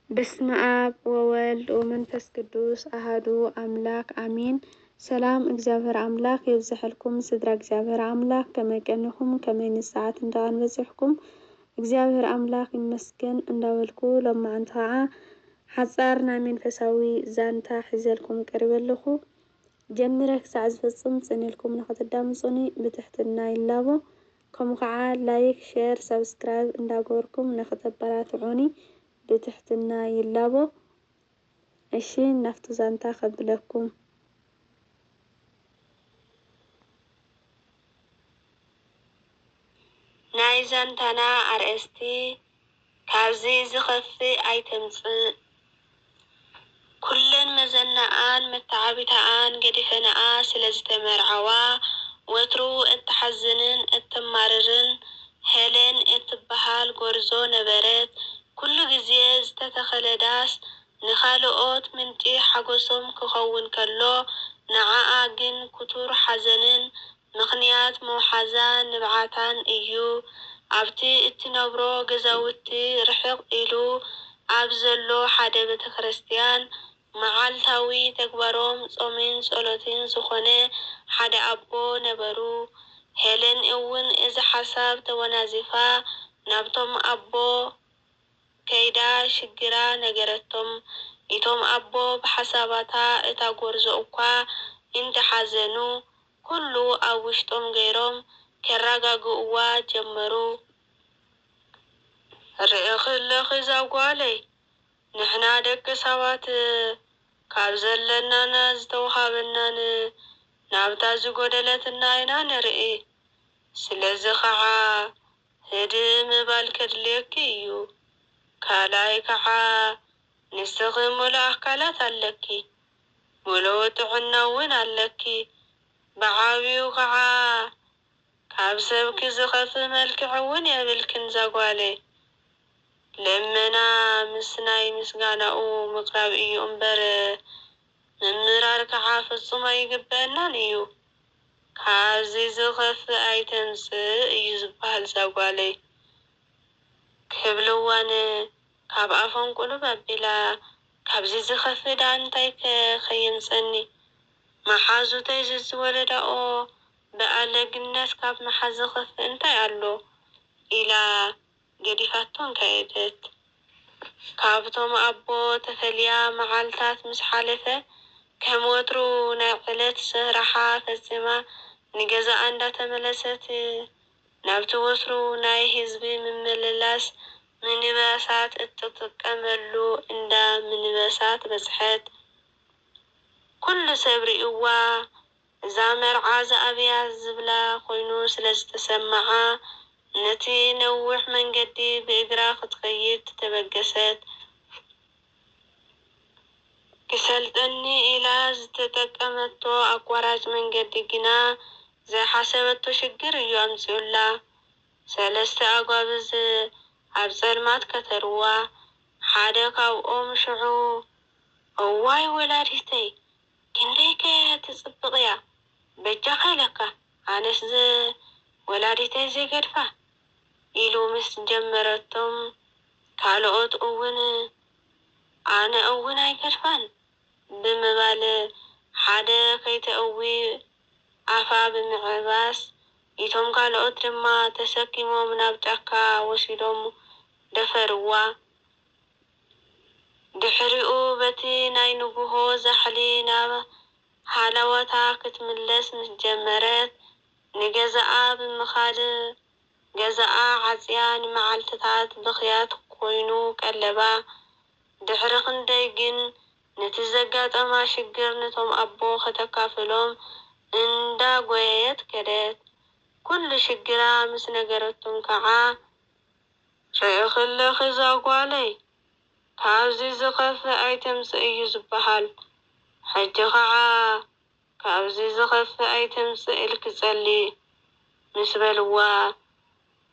በስመ ኣብ ወወልድ ወመንፈስ ቅዱስ ኣሃዱ ኣምላክ ኣሜን። ሰላም እግዚኣብሔር ኣምላክ የብዝሐልኩም ስድራ እግዚኣብሔር ኣምላክ፣ ከመይ ቀኒኹም? ከመይ ንሰዓት እንደቓን በጺሕኩም? እግዚኣብሔር ኣምላክ ይመስገን እንዳበልኩ፣ ሎማዓንቲ ኸዓ ሓጻር ናይ መንፈሳዊ ዛንታ ሒዘልኩም ቀሪበ ኣለኹ። ጀሚረ ክሳዕ ዝፍጽም ጽን ኢልኩም ንኽትዳምጹኒ ብትሕትና ይላቦ። ከምኡ ኸዓ ላይክ፣ ሸር፣ ሳብስክራይብ እንዳገበርኩም ንኽተበራትዑኒ ብትሕትና ይላቦ። እሺ፣ ናብቲ ዛንታ ከብለኩም። ናይ ዛንታና ኣርእስቲ፣ ካብዚ ዝኸፍእ ኣይተምጽእ። ኩለን መዘናኣን መተዓቢታኣን ገዲፈንኣ ስለ ዝተመርዓዋ፣ ወትሩ እትሓዝንን እተማርርን ሄለን እትበሃል ጎርዞ ነበረት። ኩሉ ግዜ ዝተተኸለ ዳስ ንኻልኦት ምንጪ ሓጎሶም ክኸውን ከሎ፣ ንዓኣ ግን ክቱር ሓዘንን ምኽንያት መውሓዛ ንብዓታን እዩ። ኣብቲ እትነብሮ ገዛውቲ ርሕቕ ኢሉ ኣብ ዘሎ ሓደ ቤተ ክርስቲያን፣ መዓልታዊ ተግባሮም ጾምን ጸሎትን ዝኾነ ሓደ ኣቦ ነበሩ። ሄለን እውን እዚ ሓሳብ ተወናዚፋ ናብቶም ኣቦ ከይዳ ሽግራ ነገረቶም። እቶም ኣቦ ብሓሳባታ እታ ጎርዞ እኳ እንተሓዘኑ፣ ኩሉ ኣብ ውሽጦም ገይሮም ከረጋግእዋ ጀመሩ። ርኢኺ ኣለኺ እዛ ጓለይ፣ ንሕና ደቂ ሰባት ካብ ዘለናን ዝተውሃበናን ናብታ ዝጎደለትና ኢና ንርኢ። ስለዚ ኸዓ ህድእ ምባል ከድልየኪ እዩ። ካልኣይ ከዓ ንስኺ ምሉእ ኣካላት ኣለኪ፣ ምሉእ ጥዕና እውን ኣለኪ። ብዓብዩ ከዓ ካብ ሰብኪ ዝኸፍእ መልክዕ እውን የብልክን ዛጓለይ። ልመና ምስ ናይ ምስጋናኡ ምቅራብ እዩ እምበር ምምራር ከዓ ፍጹም ኣይግበአናን እዩ። ካብዚ ዝኸፍእ ኣይተምጽእ እዩ ዝበሃል ዛጓለይ። ክብልዋን ካብ ኣፎም ቁልብ ኣቢላ፣ ካብዚ ዝኸፍእ ደኣ እንታይ ከ ከየምጸኒ? መሓዙተይ ዝዝወለዳኦ ብኣለግነት ካብ ምሓዝ ዝኸፍእ እንታይ ኣሎ? ኢላ ገዲፋቶም ከየደት። ካብቶም ኣቦ ተፈልያ መዓልታት ምስ ሓለፈ፣ ከም ወትሩ ናይ ዕለት ስራሓ ፈጺማ ንገዛኣ እንዳተመለሰት፣ ናብቲ ወትሩ ናይ ህዝቢ ምምልላስ ሚኒባሳት እትጥቀመሉ እንዳ ሚኒባሳት በጽሐት። ኩሉ ሰብ ርእይዋ፣ እዛ መርዓ ዝኣብያ ዝብላ ኮይኑ ስለ ዝተሰምዓ፣ ነቲ ነዊሕ መንገዲ ብእግራ ክትኸይድ ተበገሰት። ክሰልጠኒ ኢላ ዝተጠቀመቶ ኣቋራጭ መንገዲ ግና ዘይሓሰበቶ ሽግር እዩ ኣምጺኡላ። ሰለስተ ኣጓብዝ ኣብ ጸልማት ከተርዋ፣ ሓደ ካብኦም ሽዑ፣ "እዋይ ወላዲተይ፣ ክንደይከ ትጽብቕ እያ፣ በጃኻ ኢለካ፣ ኣነስ ዝ-፣ ወላዲተይ ዘይገድፋ" ኢሉ ምስ ጀመረቶም፣ ካልኦት እውን፣ "ኣነ እውን ኣይገድፋን" ብምባል፣ ሓደ ከይተእዊ ኣፋ ብምዕባስ፣ እቶም ካልኦት ድማ ተሰኪሞም ናብ ጫካ ወሲዶም ደፈርዋ። ድሕሪኡ በቲ ናይ ንጉሆ ዛሕሊ ናብ ሃለዋታ ክትምለስ ምስ ጀመረት፣ ንገዛኣ ብምኻድ ገዛኣ ዓጽያ ንመዓልትታት ብኽያት ኮይኑ ቀለባ። ድሕሪ ክንደይ ግን ነቲ ዘጋጠማ ሽግር ነቶም ኣቦ ከተካፍሎም እንዳጎየየት ከደት። ኩሉ ሽግራ ምስ ነገረቶም ከዓ፣ "ርኢኺ ኣለኺ እዛ ጓለይ፣ ካብዚ ዝኸፍእ ኣይተምጽእ እዩ ዝበሃል። ሕጂ ከዓ ካብዚ ዝኸፍእ ኣይተምጽእ ኢልኪ ጸሊ" ምስ በልዋ፣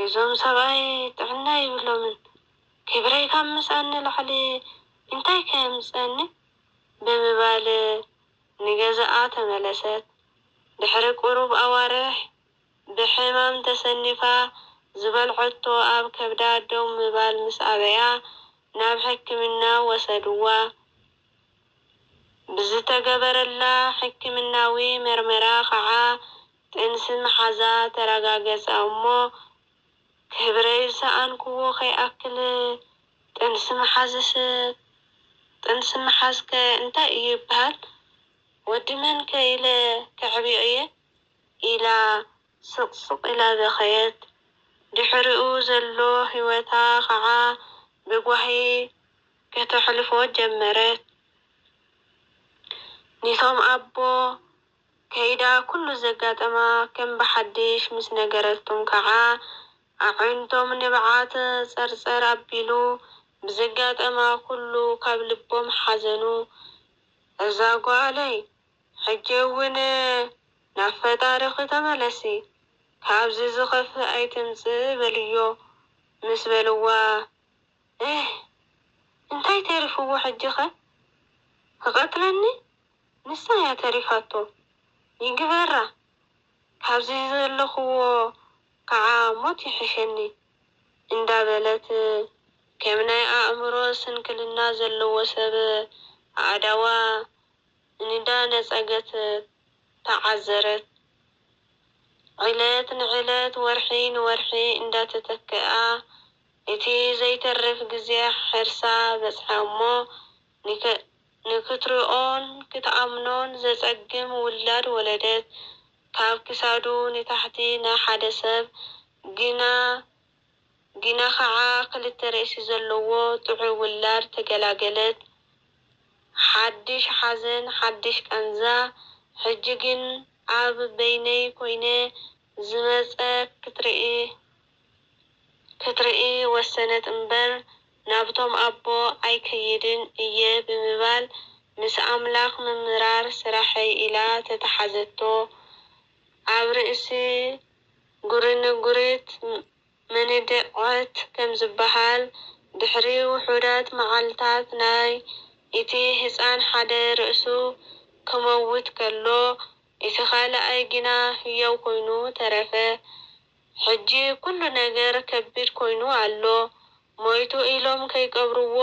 "እዞም ሰብኣይ ጥዕና የብሎምን፣ ክብረይ ካብ ምስኣን ንላዕሊ እንታይ ከየምጽአኒ?" ብምባል ንገዛኣ ተመለሰት። ድሕሪ ቁሩብ ኣዋርሕ ብሕማም ተሰኒፋ ዝበልዐቶ ኣብ ከብዳ ደው ምባል ምስ ኣበያ፣ ናብ ሕክምና ወሰድዋ። ብዝተገበረላ ሕክምናዊ መርመራ ኸዓ ጥንሲ ምሓዛ ተረጋገጸ። እሞ ክብረይ ዝሰኣንክዎ ከይኣክል ጥንሲ ምሓዝስ፣ ጥንሲ ምሓዝከ እንታይ እዩ ይበሃል? ወዲ መንከ ኢለ ከዕብዮ እየ? ኢላ ስቕ ስቕ ኢላ በኸየት። ድሕሪኡ ዘሎ ህይወታ ኸዓ ብጓሂ ከተሕልፎ ጀመረት። ኒቶም ኣቦ ከይዳ ኩሉ ዘጋጠማ ከም ብሓድሽ ምስ ነገረቶም ከዓ ኣዒንቶም ንብዓት ጸርጸር ኣቢሉ ብዘጋጠማ ኩሉ ካብ ልቦም ሓዘኑ። እዛ ጓለይ ሕጂ እውን ናብ ፈጣሪኺ ተመለሲ፣ ካብዚ ዝኸፍእ ኣይትምጽእ በልዮ ምስ በልዋ፣ እህ እንታይ ተሪፍዎ ሕጂኸ? ክቐትለኒ ንሳ እያ ተሪፋቶ፣ ይግበራ፣ ካብዚ ዘለኽዎ ከዓ ሞት ይሕሸኒ እንዳበለት ከም ናይ ኣእምሮ ስንክልና ዘለዎ ሰብ ኣእዳዋ እንዳነጸገት ተዓዘረት። ዕለት ንዕለት ወርሒ ንወርሒ እንዳተተክኣ እቲ ዘይተርፍ ግዜ ሕርሳ በጽሐ እሞ ንክ- ንክትርእዮን ክትኣምኖን ዘጸግም ውላድ ወለደት። ካብ ክሳዱ ንታሕቲ ናይ ሓደ ሰብ ግና ግና ኸዓ ክልተ ርእሲ ዘለዎ ጥዑይ ውላድ ተገላገለት። ሓድሽ ሓዘን፣ ሓድሽ ቃንዛ። ሕጂ ግን ኣብ በይነይ ኮይነ ዝመጸ ክትርኢ ክትርኢ ወሰነት እምበር፣ ናብቶም ኣቦ ኣይከይድን እየ ብምባል ምስ ኣምላኽ ምምራር ስራሐይ ኢላ ተተሓዘቶ። ኣብ ርእሲ ጉርንጉሪት መንድዐት ከም ዝበሃል፣ ድሕሪ ውሑዳት መዓልታት ናይ እቲ ህጻን ሓደ ርእሱ ክመውት ከሎ፣ እቲ ካልኣይ ግና ህያው ኮይኑ ተረፈ። ሕጂ ኩሉ ነገር ከቢድ ኮይኑ ኣሎ። ሞይቱ ኢሎም ከይቀብርዎ፣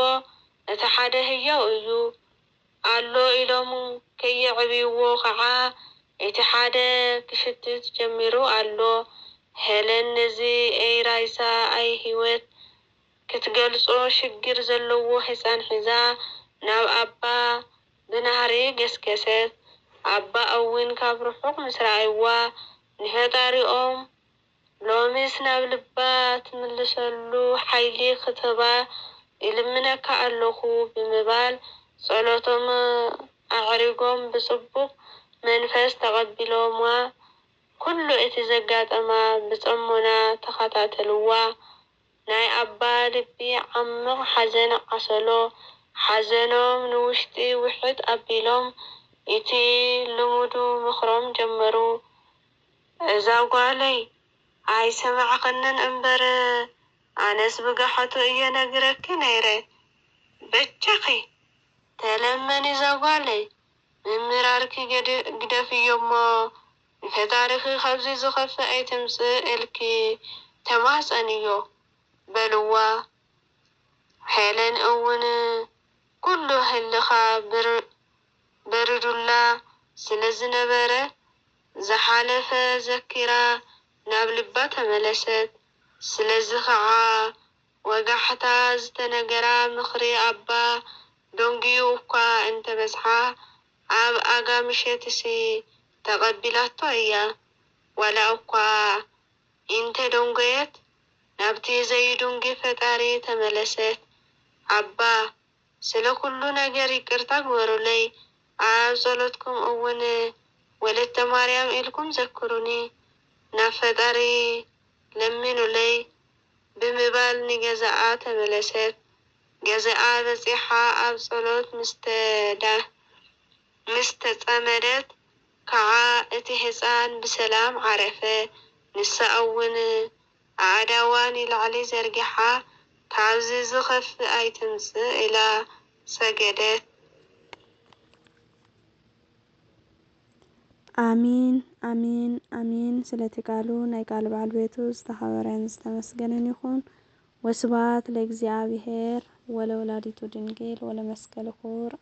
እቲ ሓደ ህያው እዩ። ኣሎ ኢሎም ከየዕብይዎ ኸዓ፣ እቲ ሓደ ክሽትት ጀሚሩ ኣሎ። ሄለን ነዚ ኣይ ራይሳ ኣይ ህይወት ክትገልጾ ሽግር ዘለዎ ህጻን ሒዛ ናብ ኣባ ብናህሪ ገስገሰት። ኣባ እውን ካብ ርሑቕ ምስ ረኣይዋ ንፈጣሪኦም ሎሚስ ናብ ልባ ትምልሰሉ ሓይሊ ክትህባ ይልምነካ ኣለኹ ብምባል ጸሎቶም ኣዕሪጎም ብጽቡቕ መንፈስ ተቐቢሎምዋ። ኩሉ እቲ ዘጋጠማ ብጸሞና ተኸታተልዋ። ናይ ኣባ ልቢ ዓሚቕ ሓዘን ኣቐሰሎ። ሓዘኖም ንውሽጢ ውሕጥ ኣቢሎም እቲ ልሙዱ ምኽሮም ጀመሩ። እዛ ጓለይ ኣይሰማዕኽንን እምበር ኣነስ ብጋሓቱ እየ ነግረኪ ነይረ። በጃኺ ተለመኒ እዛ ጓለይ ምምራርኪ ግደፍዮ እሞ ንፈጣሪኺ ካብዚ ዝኸፍእ ኣይትምፅእ ኢልኪ ተማህፀንዮ በልዋ። ሄለን እውን ኩሉ ህልኻ በሪዱላ ስለ ዝነበረ ዝሓለፈ ዘኪራ ናብ ልባ ተመለሰት። ስለዚ ኸዓ ወጋሕታ ዝተነገራ ምኽሪ ኣባ ደንጉዩ እኳ እንተበጽሓ ኣብ ኣጋ ምሸትሲ ተቐቢላቶ እያ። ዋላ እኳ እንተደንጎየት ናብቲ ዘይድንጉ ፈጣሪ ተመለሰት። ኣባ ስለ ኩሉ ነገር ይቅርታ ግበሩለይ። ኣብ ጸሎትኩም እውን ወለተ ማርያም ኢልኩም ዘክሩኒ፣ ናብ ፈጣሪ ለምኑለይ ብምባል ንገዛኣ ተመለሰት። ገዛኣ በጺሓ ኣብ ጸሎት ምስ ተዳ ምስ ተጸመደት ከዓ እቲ ህጻን ብሰላም ዓረፈ። ንሳ እውን ኣእዳዋ ንላዕሊ ዘርጊሓ፣ ካብዚ ዝኸፍእ ኣይትምጽእ ኢላ ሰገደት። ኣሚን ኣሚን ኣሚን። ስለቲ ቃሉ ናይ ቃል በዓል ቤቱ ዝተኸበረን ዝተመስገነን ይኹን። ወስብሐት ለእግዚኣብሔር። ወለወላዲቱ ድንግል ወለመስቀሉ ክቡር